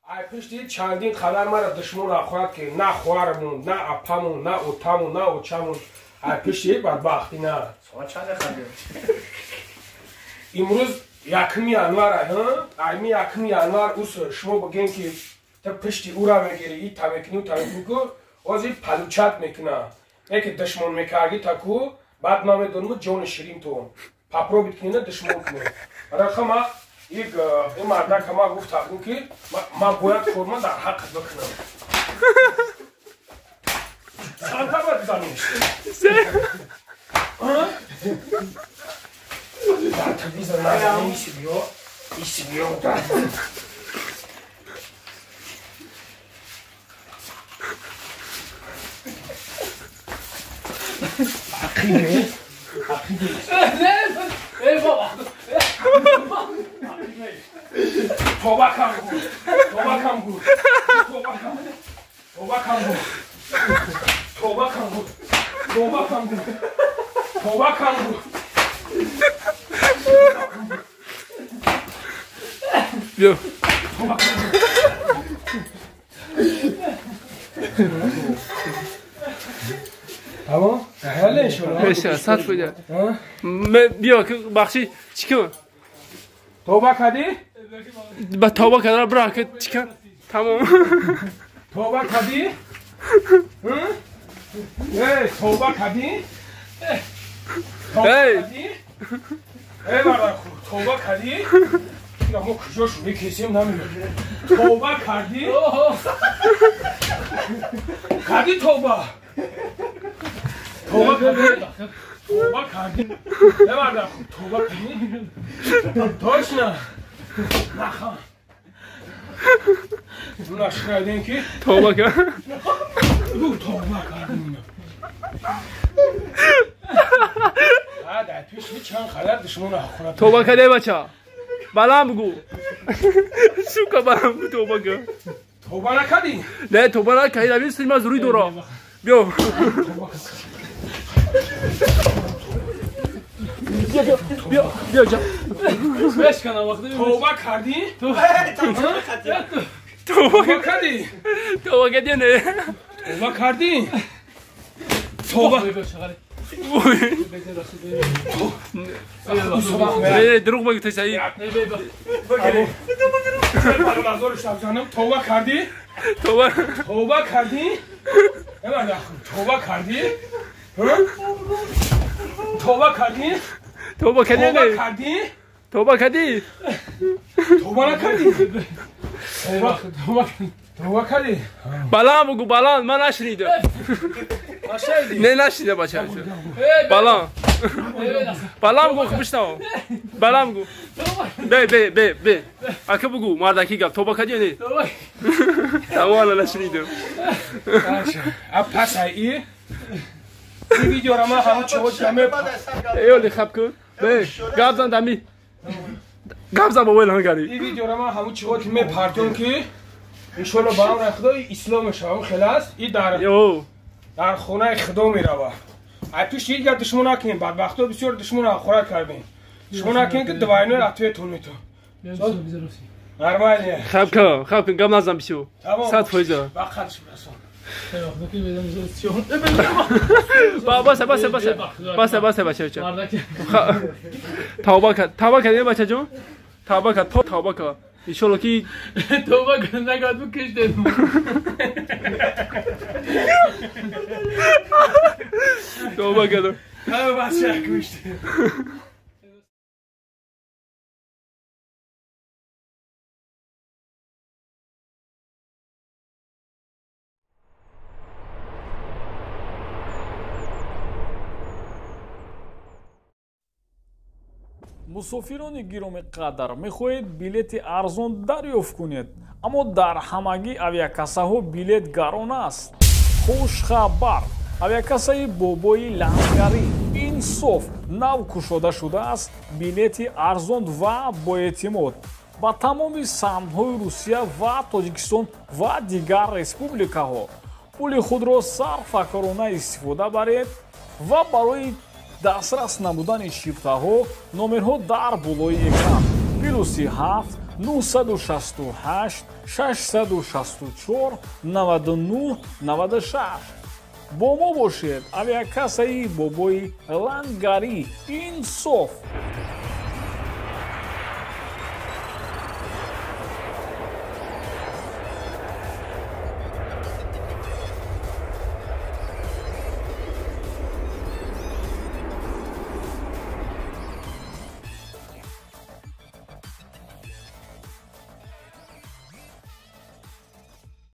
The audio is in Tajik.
Ай пишти чандин қадар мара душмон ахояд ки на хоҳармун, на апамун, на отамун, на очамун. Ай пишти бадбахтӣ на. Соат чанд хабар? Имрӯз 1 январ, айми 1 январ ус шумо бигем ки та пишти ура мегири, и та мекунӣ, та мекунӣ ку, ҳозир палучат мекуна. Яке душмон мекарди та ку, баъд ман медонам ҷони ширинтон. Попробуйт кунина душмон кунӣ. Рақама ин мардак ҳама гуфт тақдим ки ман бояд форма дар ҳаққат бикунам. Санта бояд бизаниш. Дар телевизор назанем, иси биё, иси биё. Ақиде, ақиде. Эй баба. توبه کن گو، توبه کن گو، توبه کن، توبه کن گو، توبه کن گو، توبه کن گو، توبه کن گو. بیا. توبه کن گو. تمام؟ حل انشالله. بشه، صد فایده. بیا که بخشی چیکار؟ توبه کردی؟ با توبه کردن برا که چیکار؟ تمام. توبه کردی؟ ای توبه کردی؟ توبه کردی؟ ای مرد خوب توبه کردی؟ ما کجاش میکشیم نمیدونم. توبه کردی؟ کردی توبه؟ توبه کردی؟ توبه کردی؟ ای مرد خوب توبه کردی؟ точно نخواه اون کردین که توبه کرد. توبه کردیم. بعد پیش چند خبر دشمن خونه توبه کرده بچه. بلام بگو. سوکا بلام بگو توبه کرد. توبه نکردی؟ نه توبه نکردی. نبی سلیم از روی دورا. بیا. بیا بیا جا. توبه کردی؟ توبه کردی؟ توبه کردی نه؟ توبه کردی؟ توبه. نه دروغ بگو تسعی. توبه کردی؟ توبه. توبه کردی؟ توبه کردی؟ توبه کردی؟ توبه کردی؟ توبه کردی؟ توبه کردی؟ توبه نکردی؟ توبه توبه کردی؟ بلان بگو بلان من نشنیدم. نه نشنیدم بچه. بلان بلان بگو بشنو. بلان بگو. به به به به. اگه بگو مردکی گفت توبه کردی نه؟ تمام نشنیدم. پس ای این ویدیو را من همون چه جمع ایولی خب کن. به گپ زن دمی. گپ زن با ویل هنگاری. این ویدیو را من همون چه می پارتون که انشالله با امر خدای اسلام شوم خلاص این در خونه خدا می روه. ای پیش هیچ گپ دشمن نکنیم. بدبختا بسیار دشمن خوراک کردیم. دشمن نکنیم که دوایینو اتویتون میتون. نرمالیه. خب کن خب کن گپ نزن بسیار. 100%. بخش برسون. باسه باسه باسه باسه باسه بچه جان. توبه کرد توبه کردی بچه جون؟ توبه کرد توبه کرد. انشالله که توبه کرد نگرد بکشته. توبه کرد. همه بچه کشته. Мусофирони гироми қадр мехоҳед билети арзон дарёфт кунед, аммо дар ҳамагӣ авиакассаҳо билет гарон аст. Хушхабар! Авиакассаи бобои лангарӣ инсоф нав кушода шудааст. Билети арзон ва боэътимод ба тамоми самтҳои Русия ва Тоҷикистон ва дигар республикаҳо. Пули худро сарфакорона истифода баред ва барои дастрас намудани шифтаҳо номерҳо дар болои экран. +7 968 664 99 96. Бо мо бошед. Авиакассаи Бобои Лангарӣ. Инсоф.